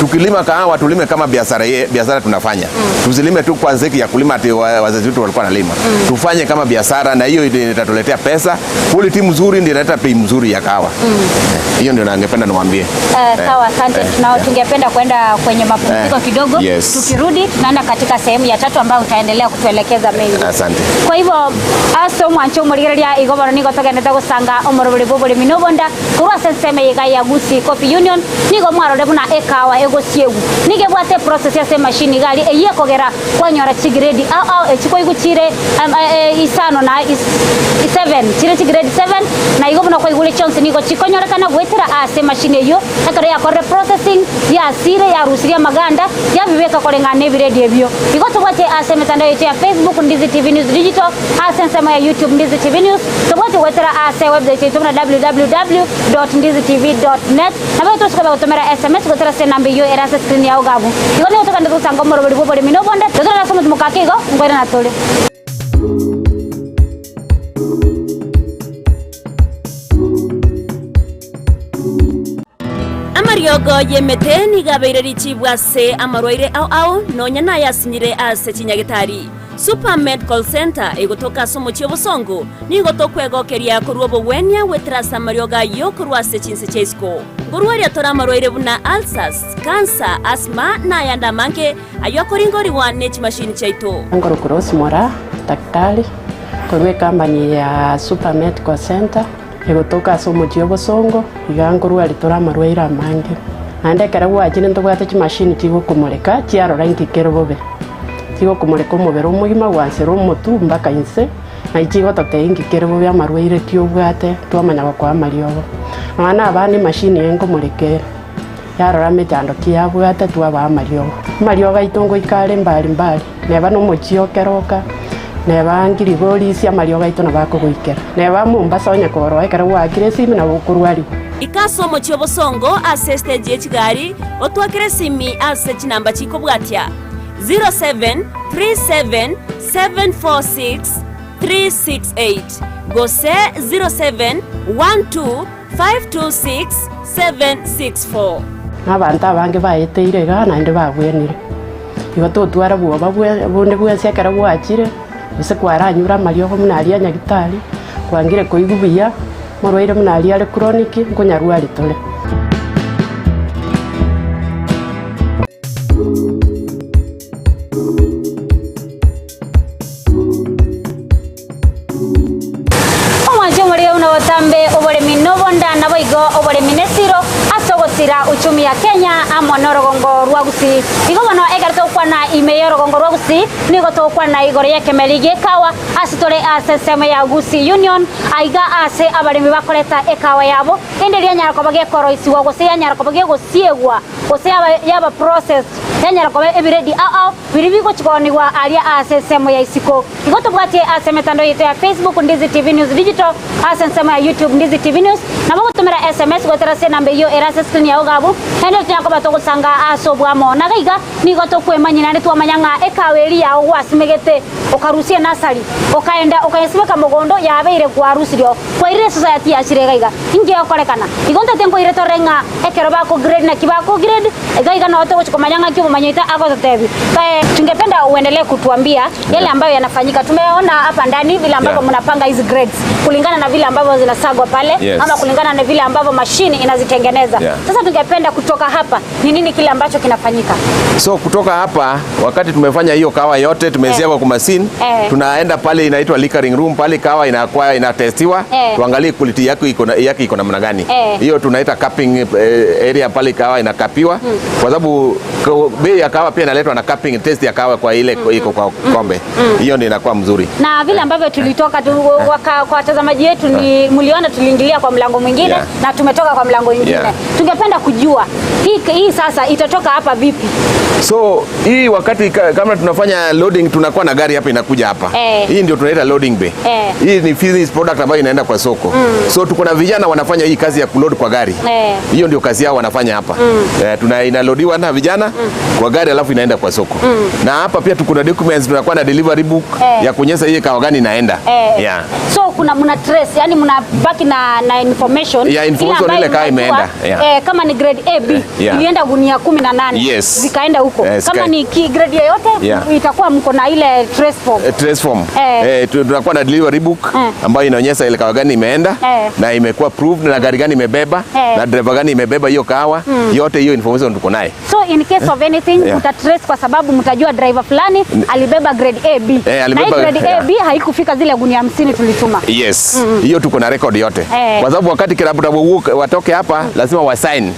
Tukilima kahawa tulime kama biashara biashara tunafanya. Tusilime tu kwa sake ya kulima ati wazazi wetu walikuwa wanalima. Tufanye kama biashara na hiyo ndio itatuletea pesa. Quality mzuri ndio inaleta bei mzuri ya kahawa. Hiyo ndio ningependa niwaambie. Sawa, asante. Na tungependa kwenda kwenye mapumziko kidogo. Yes. Tukirudi tunaenda katika sehemu ya tatu ambayo utaendelea kutuelekeza mengi. Asante. Kwa hivyo ase omwancho omorigereria igo bono nigo togendete gosanga omorobori bwa oboremi na obonda korwa ase ensemo eye iga ya Gusii Coffee Union, nigo mwarore buna ekawa egosiegu nigo ebwate process ase emachine iga aria eywo ekogera kwanyora chigrade ao ao echikoigwa chire isano na 7 chire chigrade 7 na igo buna kwaigure chionsi nigo chikonyorekana gwetera ase emachine eywo ekero yakorire processing yasire yarusirie amaganda yabibeka koreng'ana na ebiredi ebio. Igo tobwate ase emitandao yetu ya Facebook Ndizi TV News Digital, ase ensemo ya YouTube Ndizi TV News, tobwate gwetera ase website yetu na www.ndizitv.net, nabo tosobola gotomera SMS gwetera ase enamba eywo ere ase screen yao gabu. Igo nigo tokande gosanga omorobori bwa oboremi na obonde totore ase omotimo kake igo nkoire na tore. Amariogo yemete nigabeire richibwa ase amarwaire ao ao nonya nayasinyire ase chinyagitari. Supermed Call Center egotoka ase omochie obosongo nigo tokwegokeria korwa obogwenia gweterasa amariogo aywo korwa ase chinse chia isiko. Ngorwaria tora amarwaire buna ulcers, cancer, asthma na ayande amange aywo akoringoriwa ne chimashini chiaito. Ngoro Cross Mora, daktari korwa company ya Supermed Call Center egotoka ase omochie obosongo iga nkorwa ritora amarwaire amange naende ekero gwachire ntobwate chimashini chigokomoreka chiarora nkikero bobe chigokomoreka omobere omogima gwansera omotu mpaka inse na chigototebia nkikere bobe amarwaire ki obwate twamanya gokoa amariogo nonya abana emashini eye nkomorekere yarora mechando ki yabwate twabaa amariogo amariogo aito ngoika are mbali mbali neba na omochie okeroka neba ngirigorisia amariogo aito nabo akogoikera neba Mombasa onye koroa ekero gwakire esimi nabo okorwariwa. Ikaso omochie obosongo ase stage ya chigari otwakere esimi ase chinamba chikobwatia 0737 746 368 gose 0712 526 764. Na abanto abange baeteire iga naende babwenire igo totwara bwoba bonde bwensi ekero gwachire gose kwaranyure amariogo buna aria nyagitari kwangire koigwa buya morwaire buna aria are chronic nkonyarwari tore. Omwancho omorire buna botambe oboremi na obonda nabo igo oboremi na esiro ase ogosira uchumi ya Kenya amo na orogongo rwa Gusii. Igo bono ekero togokwana ime ya orogongo rwa Gusii nigo togokwana igoro ya ekemeri gia ekawa ase tore ase ensemo ya Gusii Union aiga ase abaremi bakoreta ekawa yabo ende rianyara koba gekoroisiwa gose yanyara koba gegosiegwa gose yaba processed yanyara koba ebiredi ao ao biri bigochikoniwa aria ase ensemo ya isiko. Igo tobwatie ase emitandao yetu ya Facebook Ndizi TV News Digital ase ensemo ya YouTube Ndizi TV News nabo gotumira SMS gotera ase enamba eywo ere ase screen yao gabu naende tonya koba togosanga ase obwamo naga iga nigo tokwemanyia naende twamanya ng'a ekawa eri yao gwasimegete okarusia nasari okaenda okayesimeka mogondo yabeire kwarusirio kwairire society yachire iga iga inge okorekana igo ntate nkoire tore ng'a ekero bako grade naki bako grade iga iga note gochikomanya ng'a kiomanyete agototebi. Tungependa uendelee kutuambia yale ambayo yanafanyika. Tumeona hapa ndani vile ambavyo mnapanga hizi grades kulingana na vile ambavyo zinasagwa pale ama kulingana na vile ambavyo mashini inazitengeneza. Sasa tungependa kutoka hapa ni nini kile ambacho kinafanyika? So kutoka hapa wakati tumefanya hiyo kahawa yote tumeziweka kwa machine, tunaenda pale inaitwa liquoring room, pale kahawa inakuwa inatestiwa tuangalie quality yake iko namna gani. Hiyo tunaita cupping area, pale kahawa inakapiwa. Kwa Kwa sababu bei ya kahawa pia inaletwa na cupping test ya kahawa kwa ile iko kwa kombe. Hiyo ndio inakuwa mzuri. Na vile ambavyo tulitoka kwa watazamaji wetu ni mliona tuliingilia kwa mlango mwingine na tumetoka kwa mlango mwingine. Tungependa kujua hii sasa itatoka hapa vipi? So hii wakati kama tunafanya loading tunakuwa na gari hapa inakuja hapa. Hii ndio tunaita loading bay. Hii ni finished product ambayo inaenda kwa soko. So tuko na vijana wanafanya hii kazi ya kuload kwa gari. Hiyo ndio kazi yao wanafanya hapa. Tuna inalodiwa na vijana kwa gari alafu inaenda kwa soko. Na hapa pia tuko na documents, tunakuwa na delivery book ya kuonyesha hii kahawa gani inaenda. Yeah. So kuna mna trace, yani mnabaki na information, Yeah, information ile ambayo ile kahawa mnajua, imeenda. Yeah. Kama ni grade A B ilienda gunia 18 zikaenda huko. Kama ni grade yoyote itakuwa mko na ile trace form. Trace form. Tunakuwa na delivery book ambayo inaonyesha ile kahawa gani imeenda na imekuwa approved na gari gani imebeba na driver gani imebeba hiyo kahawa. Yote hiyo information tuko naye. So in case of anything mta trace kwa sababu mtajua driver fulani alibeba grade A B. Alibeba, na hii grade A B haikufika zile gunia 50 tulituma. Yes. Hiyo tuko na record yote. Kwa sababu wakati kila mtu watoke hapa lazima wa sign.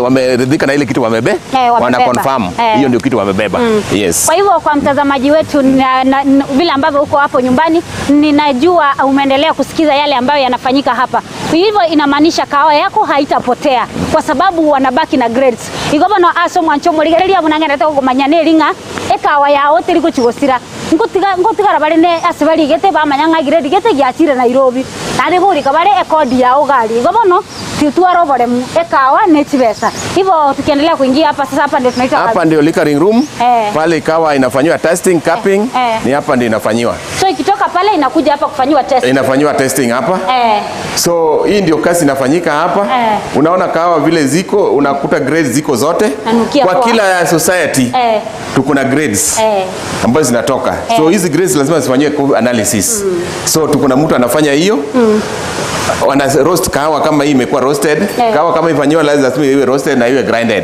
Wameridhika na ile kitu Wamebeba. wana confirm. Hiyo ndio kitu wamebeba. Yes. Kwa hivyo kwa mtazamaji wetu vile ambavyo uko hapo nyumbani, ninajua umeendelea kusikiza yale ambayo yanafanyika hapa. Hivyo inamaanisha kahawa yako haitapotea kwa sababu wanabaki na grades. Igoba no aso mwancho murigereria bunang'erete kumanya neringa ekawa yao teri guchigosira ngotigara bari ne ase barigete bamanya ng'a grade gete giachire Nairobi nari burika bare ekodi yao gari igo bono titwara oboremu ekawa ne chibesa. Hivyo tukiendelea kuingia hapa sasa, hapa ndio tunaita hapa ndio liquoring room. Pale ikawa inafanyiwa testing, cupping. Ni hapa ndio inafanyiwa. So ikitoka pale inakuja hapa kufanyiwa testing. Inafanyiwa testing hapa. So hii ndio kazi inafanyika hapa. Unaona kahawa vile ziko, unakuta grades ziko zote. Nanukia Kwa poa. kila society tuko na grades ambazo zinatoka. So hizi grades lazima zifanyiwe analysis. So tuko na mtu anafanya hiyo. Wana roast kahawa kama hii imekuwa roasted. Kahawa kama ifanyiwa lazima iwe roasted na iwe grinded.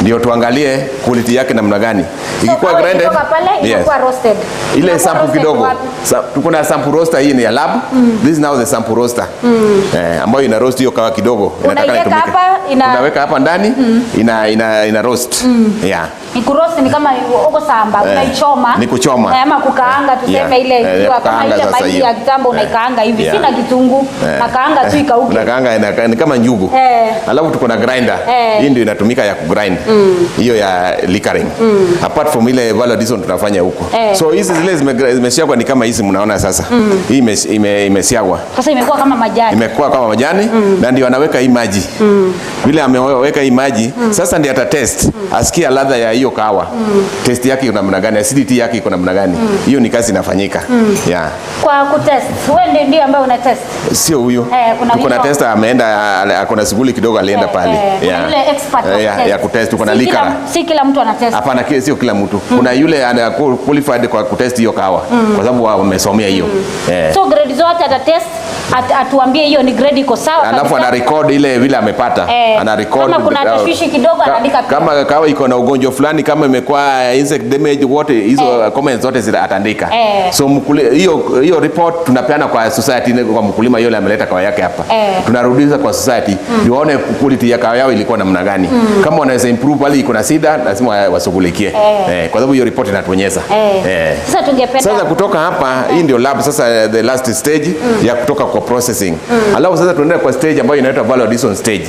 Ndio tuangalie quality yake namna gani. Ikikuwa so, grinded pale inakuwa roasted. Ile Inakuwa sample roasted kidogo. wapi? Tuko na sample roaster, hii ni ya lab. This is now the sample roaster. Ambayo ina roast hiyo kahawa kidogo. Inatakana Unaiweka itumike. hapa, Unaweka hapa ndani, ina roast. Yeah. Ni kuroast ni kama uko samba, unaichoma. Ni kuchoma. Ama kukaanga tuseme ile ikiwa kama Kukaanga ile sasa mahindi hiyo. ya kitambo unaikaanga hivi. Sina kitunguu, nakaanga tu ikauke. Unakaanga ni kama njugu. Alafu tuko na grinder. Hii ndio inatumika ya kugrind. Hiyo ya liquoring. Apart from ile value addition tunafanya huko. So hizi zile zimesiagwa ni kama hizi mnaona sasa. Hii imesiagwa. Sasa imekuwa kama majani. Imekuwa kama majani na ndio anaweka hii maji. Vile ameweka hii maji, sasa ndio ata test, asikia ladha ya hiyo kahawa. Test yake iko namna gani, acidity yake iko namna gani. Hiyo ni kazi inafanyika. Yeah. Kwa kutest, wewe ndiye ambaye una test. Sio huyo. Kuna Tuko na huyo. tester ameenda, ako na shughuli kidogo alienda pale. Kuna yule expert wa kutest. Ya kutest, tuko na Si liquor. Si kila mtu ana test. Hapana, sio kila mtu. Kuna yule ana qualified kwa kutest hiyo kahawa kwa sababu wamesomea hiyo. So grade zote ata test, atuambie hiyo ni grade iko sawa Alafu kabisa. ana record ile vile amepata. Ana record Kama kuna tashwishi kidogo anaandika pia. Kama kahawa iko na ugonjwa fulani, kama imekuwa insect damage, wote hizo comments zote ataandika. So hiyo report tunapeana kwa society, kwa mkulima yule ameleta kahawa yake hapa. Tunarudisha kwa society ndio waone quality ya kahawa yao ilikuwa namna gani. Kama wanaweza improve pale iko na shida, lazima washughulikie. Kwa sababu hiyo report inatuonyesha. Sasa tungependa Sasa kutoka hapa, hii ndio lab sasa, the last stage ya kutoka kwa processing. Alafu sasa tunaenda kwa stage ambayo inaitwa value addition stage.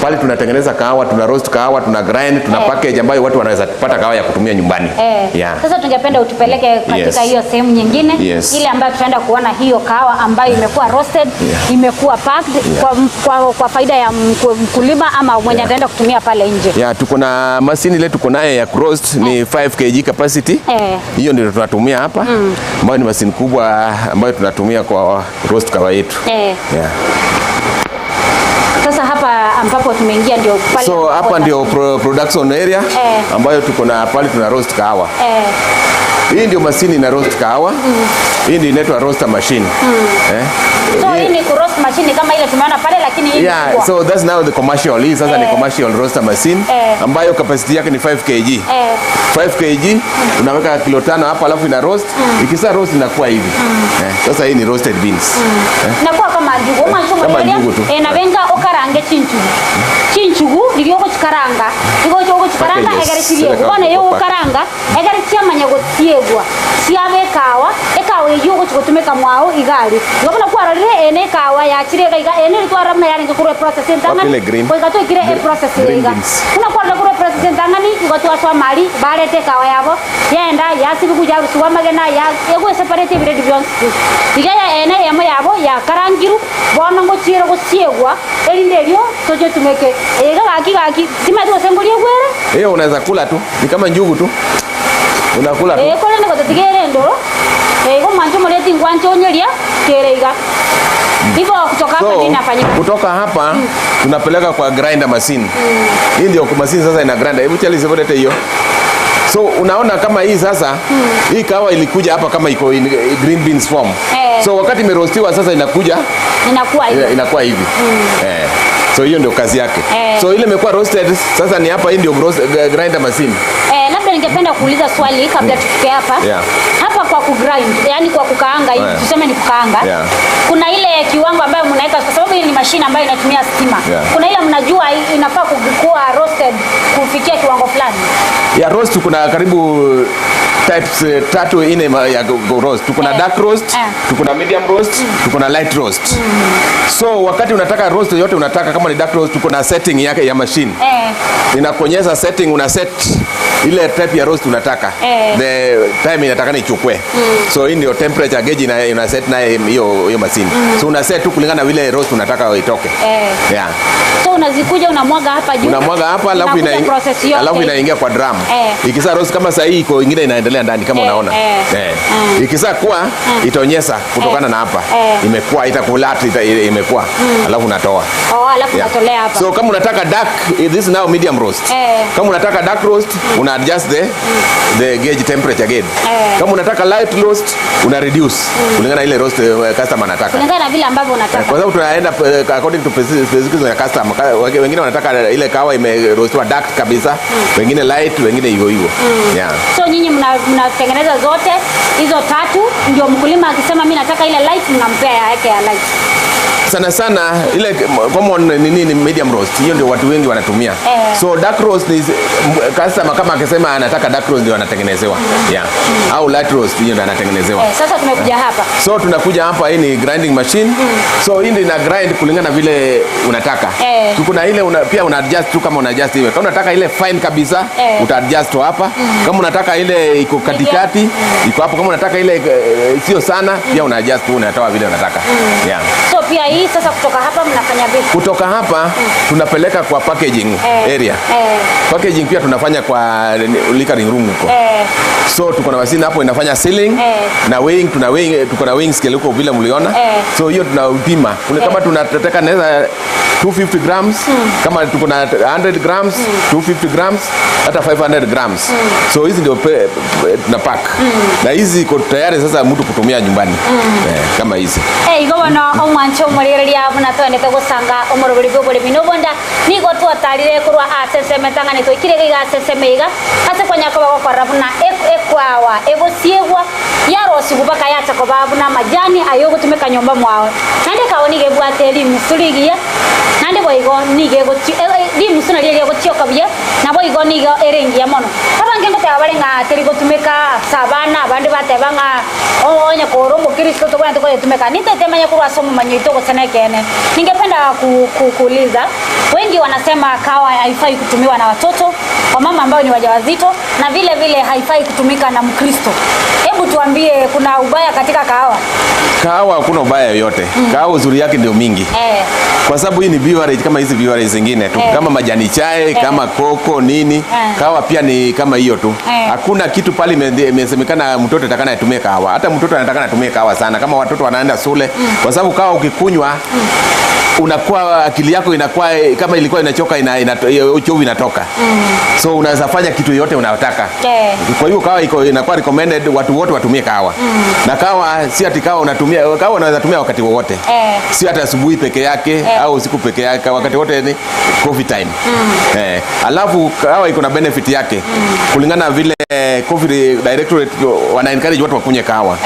Pale tunatengeneza kahawa, tuna roast kahawa, tuna grind, tuna package ambayo watu wanaweza kupata kahawa ya kutumia nyumbani. Yeah. Sasa tungependa utupeleke katika hiyo sehemu nyingine ile ambayo tutaenda kuona hiyo kahawa ambayo imekuwa roasted, imekuwa packed kwa faida ya mkulima ama mwenye ataenda kutumia pale nje. Yeah, tuko na mashine ile tuko nayo ya roast ni 5 kg capacity. Hiyo ndio tunatumia hapa, ambayo ni mashine kubwa ambayo tunatumia kwa roast kahawa yetu. Yeah. Sasa hapa ambapo tumeingia ndio pale So ambapo hapa ndio production area ambayo tuko na pale tuna roast kahawa. Hii ndio mashine ina roast kahawa. Hii ndio inaitwa roaster machine. So hii ni ku roast machine kama ile tumeona pale, lakini hii ni Yeah, kubwa. so that's now the commercial. Hii sasa ni commercial roaster machine ambayo capacity yake ni 5 kg. 5 kg unaweka kilo 5 hapa alafu ina roast. Ikisha roast inakuwa hivi. Sasa hii ni roasted beans. Inakuwa kama njugu. Uma njugu Kama ile, njugu tu. Na venga okarange chinchugu. Chinchugu Ririo gochikaranga igocho gochikaranga Packages. egere chirie Zile bono yo kwa pack. gokaranga egere chiamanya gotiegwa chiabe ekawa ekawa eyo gochigotumeka mwao igari igo bono kwarorire ene ekawa yachire iga iga ene ritwara muna yarenge kurwe process Wapi ile green? goika twekire e process Green iga beans. kuna kwarora kurwe process entang'ani igo twaswa mari barete ekawa yabo yenda yasibiku yarusiwa magena ya egwe separate ebiredi bionsi iga ya ene emo yabo yakarangiru bono ngochiire gosiegwa erinde erio tochetumeke iga gaki gaki timati gose ngorie gwere. Hiyo unaweza kula tu, ni kama njugu tu, unakula tu. Eh, kore nigo totigere endoro igo mwancho moreti ngwancho onyeria kere iga hivyo kutoka hapa So, nini nafanyika? kutoka hapa tunapeleka kwa grinder machine. Hii ndio machine sasa ina grinder. Hebu Charles, hebu lete hiyo. So unaona kama hii sasa hii kahawa ilikuja hapa kama iko in green beans form. So wakati imeroastiwa sasa inakuja inakuwa hivyo. Inakuwa hivi. So hiyo ndio kazi yake. So ile imekuwa roasted sasa ni hapa, hii ndio grinder machine. Labda ningependa kuuliza swali kabla tufike hapa. Hapa kwa kugrind, yani kwa kukaanga hivi, tuseme ni kukaanga. Kuna ile kiwango ambayo mnaweka kwa sababu hii ni mashine ambayo inatumia stima. Kuna ile mnajua inafaa kuwa roasted kufikia kiwango fulani. Ya roast kuna karibu types tatu nne ya roast. Tuko na dark roast, tuko na medium roast, tuko na light roast. So wakati unataka roast yote unataka kama ni dark roast, tuko na setting yake ya machine. Inakuonyesha setting, una set ile type ya roast unataka. The time inataka nichukue. So hii ndio temperature gauge ina set naye hiyo hiyo machine. So una set tu kulingana na vile roast unataka itoke. So unazikuja unamwaga hapa juu. Unamwaga hapa alafu Inakuja process yote. alafu inaingia kwa drum. Ikisha roast kama saa hii iko ingine inaendelea ndani kama unaona. Ikisha kuwa itaonyesha kutokana na hapa. Imekuwa itakulat imekuwa. Alafu unatoa. Oh, alafu unatolea hapa. So kama unataka dark, this is now medium roast. Kama unataka dark roast, una adjust the gauge temperature gauge. Kama unataka light roast, una reduce kulingana na ile roast customer anataka. Kulingana na vile ambavyo unataka. Kwa sababu tunaenda according to specifications ya customer. Wengine wanataka ile kahawa imeroastiwa dark kabisa, wengine light, wengine hivyo hivyo. So nyinyi mnatengeneza zote hizo tatu, ndio mkulima akisema mimi nataka ile light, mnampea yake ya light. Sana sana ile common nini ni medium roast, hiyo ndio watu wengi wanatumia. So dark roast ni customer kama akisema anataka dark roast ndio anatengenezewa. Au light roast hiyo ndio anatengenezewa. Sasa tumekuja hapa. So tunakuja hapa, hii ni grinding machine. So hii ndio ina grind kulingana na vile unataka. Tuko na ile pia una adjust tu kama una adjust hiyo. Kama unataka ile fine kabisa, uta adjust tu hapa. Kama unataka ile iko katikati, iko hapo. Kama unataka ile sio sana, pia una adjust tu, unatoa vile unataka. So pia hii sasa kutoka hapa mnafanya vipi? Kutoka hapa tunapeleka kwa packaging area. Packaging pia tunafanya kwa liquoring room huko. So tuko na mashine hapo inafanya sealing na weighing, tuna weighing, tuko na weighing scale huko vile mliona. So hiyo tunapima. Kuna kama tunataka naweza 250 grams, kama tuko na 100 grams, 250 grams, hata 500 grams. So hizi ndio tuna pack. Na hizi iko tayari sasa mtu kutumia nyumbani. Kama hizi. Igo bono omwancho omorigereria buna twendete gosanga omorobori bwa oboremi nobonda nigo twatarire korwa ase ensemo etang'ani twaikire iga ase ensemo iga ase kwanya koba gokora buna ekwawa egosiegwa yarosigu mpaka yacha koba buna majani ayo gotumeka nyomba mwao nande kawo niga ebwate rimusu rigiya nande boigo niga rimusu nario rigotioka buya nabo igo niga ere engiya mono abange ngoteba bare ng'a teri gotumeka ase abana abande bateba ng'a onye koro omokristo tobwenerete koyetumeka nitetemanya korwa ase omomanyo oito gose na ekene. Ningependa kuuliza, wengi wanasema kahawa haifai kutumiwa na watoto, wamama ambao ni wajawazito, na vile vile haifai kutumika na Mkristo. Hebu tuambie, kuna ubaya katika kahawa? Kahawa hakuna ubaya yoyote. Kahawa uzuri yake ndio mingi. Kwa sababu hii ni beverage kama hizi beverage zingine tu. Kama majani chai, kama koko nini. Kahawa pia ni kama hiyo tu. Hakuna kitu pale imesemekana mtoto atakana atumie kahawa. Hata mtoto anataka atumie kahawa sana kama watoto wanaenda shule. Kwa sababu kahawa ukikunywa unakuwa akili yako inakuwa kama ilikuwa inachoka, uchovu inatoka. So unaweza fanya kitu yote unayotaka. Kwa hiyo kahawa iko inakuwa recommended watu wote watumie kahawa. Na kahawa si ati kahawa unatumia, kahawa unaweza tumia wakati wowote. Si hata asubuhi peke yake. Au usiku peke yake, wakati wote ni coffee time. Alafu kahawa iko na benefit yake kulingana na vile Coffee Directorate wana encourage watu wakunywe kahawa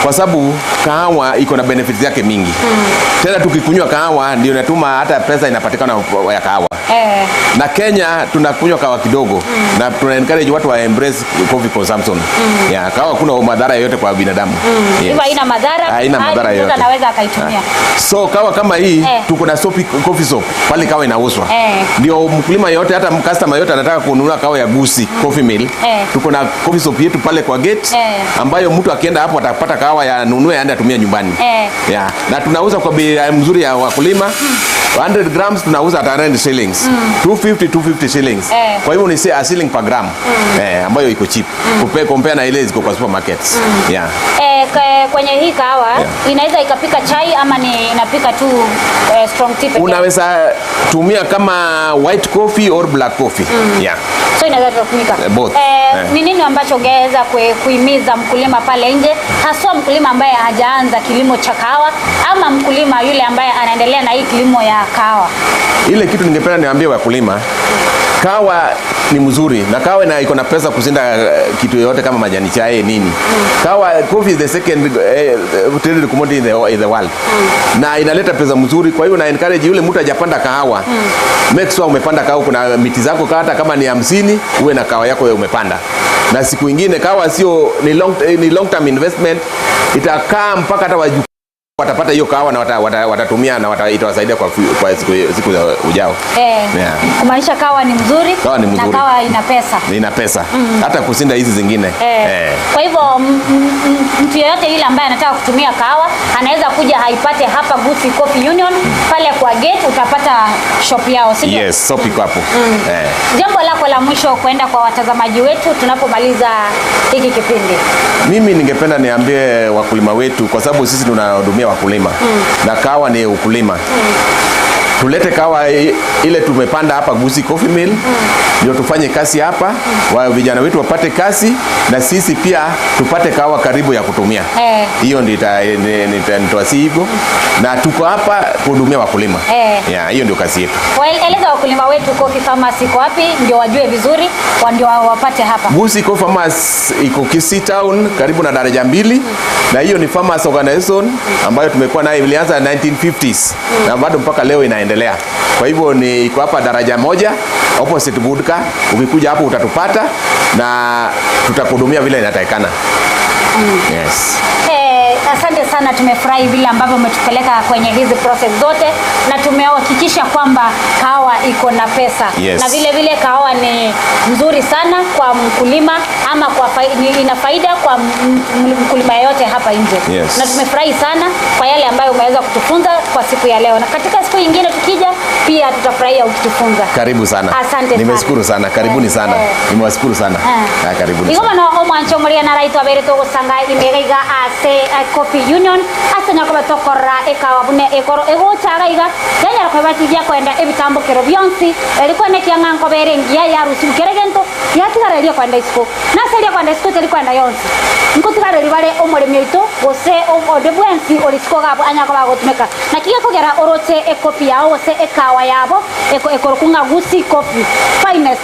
kwa sababu kahawa iko na benefit yake mingi. Tena tukikunywa kahawa ndio inatuma hata pesa inapatikana ya kahawa. Na Kenya tunakunywa kahawa kidogo na tuna encourage watu wa embrace coffee consumption. Yeah, kahawa kuna madhara yoyote kwa binadamu. Yes. Hivyo haina madhara. Haina hadi madhara mtoto yoyote. Anaweza akaitumia. So kahawa kama hii tuko na soap, coffee soap pale kahawa inauzwa. Ndio mkulima yote hata customer yote anataka kununua kahawa ya Gusii Coffee Mill. Tuko na coffee soap yetu pale kwa gate ambayo mtu akienda hapo atapata kahawa ya nunue aende atumie nyumbani. Yeah. Na tunauza kwa bei mzuri ya wakulima. 100 grams tunauza at 100 shillings. 250 250 shillings. Kwa hivyo ni say a shilling per gram. Ambayo iko cheap. Compare na ile ziko kwa supermarkets. Yeah. Kwenye hii kahawa inaweza ikapika chai ama ni inapika tu strong tea pekee? Unaweza tumia kama white coffee or black coffee. Yeah. So inaweza kutumika. Both. Ni nini ambacho ungeweza kuhimiza mkulima pale nje, haswa mkulima ambaye hajaanza kilimo cha kahawa ama mkulima yule ambaye anaendelea na hii kilimo ya kahawa? Ile kitu ningependa niambie wakulima, kahawa ni mzuri na kahawa na iko na pesa kushinda kitu yoyote kama majani chai nini. Kahawa, coffee is the second traded commodity in the world. Na inaleta pesa mzuri, kwa hiyo na encourage yule mtu hajapanda kahawa. Make sure umepanda kahawa, kuna miti zako hata kama ni 50 uwe na kahawa yako umepanda. Na siku ingine kahawa sio ni long term investment, itakaa mpaka hata wajukuu watapata hiyo kahawa na watatumia na itawasaidia kwa siku za ujao. Yeah. Kumaanisha kahawa ni mzuri, Kahawa ni mzuri. Na kahawa ina pesa. Ina pesa hata kushinda hizi zingine. Kwa hivyo mtu yeyote yule ambaye anataka kutumia kahawa anaweza kuja aipate hapa Gusii Coffee Union pale kwa gate utapata shop yao, si ndio? Yes, shop iko hapo. Jambo lako la mwisho kwenda kwa watazamaji wetu tunapomaliza hiki kipindi. Mimi ningependa niambie wakulima wetu, kwa sababu sisi tunahudumia wakulima na kahawa ni ukulima. Tulete kahawa ile tumepanda hapa Gusii Coffee Mill ndio tufanye kazi hapa, wa vijana wetu wapate kazi na sisi pia tupate kahawa karibu ya kutumia. Hiyo ndio nitawasihi hivyo, na tuko hapa kuhudumia wakulima. Yeah, hiyo ndio kazi yetu. Well, eleza wakulima wetu Coffee Farmers iko wapi ndio wajue vizuri, ndio wapate hapa. Gusii Coffee Farmers iko Kisii Town karibu na daraja mbili, na hiyo ni farmers organization ambayo tumekuwa nayo ilianza 1950s na bado mpaka leo inaendelea. Kwa hivyo ni iko hapa daraja moja opposite Budka. Ukikuja hapo utatupata na tutakuhudumia vile inatakikana. Yes. Asante sana, tumefurahi vile ambavyo umetupeleka kwenye hizi process zote na tumehakikisha kwamba kahawa iko na pesa. Na vile vile kahawa ni mzuri sana kwa mkulima ama ina faida kwa mkulima yeyote hapa nje. Na tumefurahi sana kwa yale ambayo umeweza kutufunza kwa siku ya leo, na katika siku nyingine tukija pia tutafurahia ukitufunza. Karibu sana. Asante sana. Nimeshukuru sana. Karibuni sana. Nimewashukuru sana. Ah, karibuni Igo sana. bano omwancho muri naraitwa bere togosanga imegaiga ase Coffee Union ase nyakoba tokorora ekawa bune ekoro egochaga iga yanyara kwebatigia kwenda ebitambukero bionsi erikwane kiang'anko bere ngiya yarusi keregento yatigareria kwenda isiko naseria kwenda isiko teri kwenda yonsi nkutigareri bare omoremi oito gose onde bwensi ori isiko gabo anyakoba gotumeka na kiga kogera oroche ekopi yao gose ekawa yabo ekorokunga Gusii Coffee Finest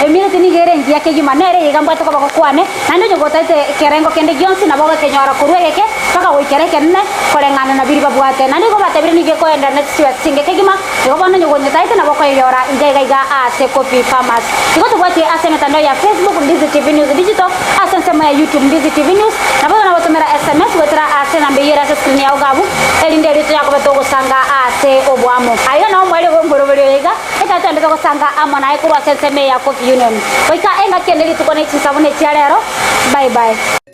emirete nigere ngiya kegima nere iga mbwate koba gokwane naende onye kerengo kende gionsi nabo bakenyora korwa egeke mpaka goikera ekenene koreng'ana na biri babwate na nigo batebire nige koenda na chisiwa singe kegima igo bono nyogonyetaete nabo koeyora iga iga iga ase Coffee Farmers. Igo tobwatie ase emitandao ya Facebook Ndizi TV News Digital, ase ensemo ya YouTube Ndizi TV News, nabo nabotomera SMS gwetera ase namba eyere ase screen yao gabu erinde erito yakoba togosanga ase obwamo aiga nao mwere gongoroberio iga ekatwendete gosanga amo naye korwa ase ensemo ya Coffee Union goika engaki ende rituko na chisabune chia rero. Bye bye.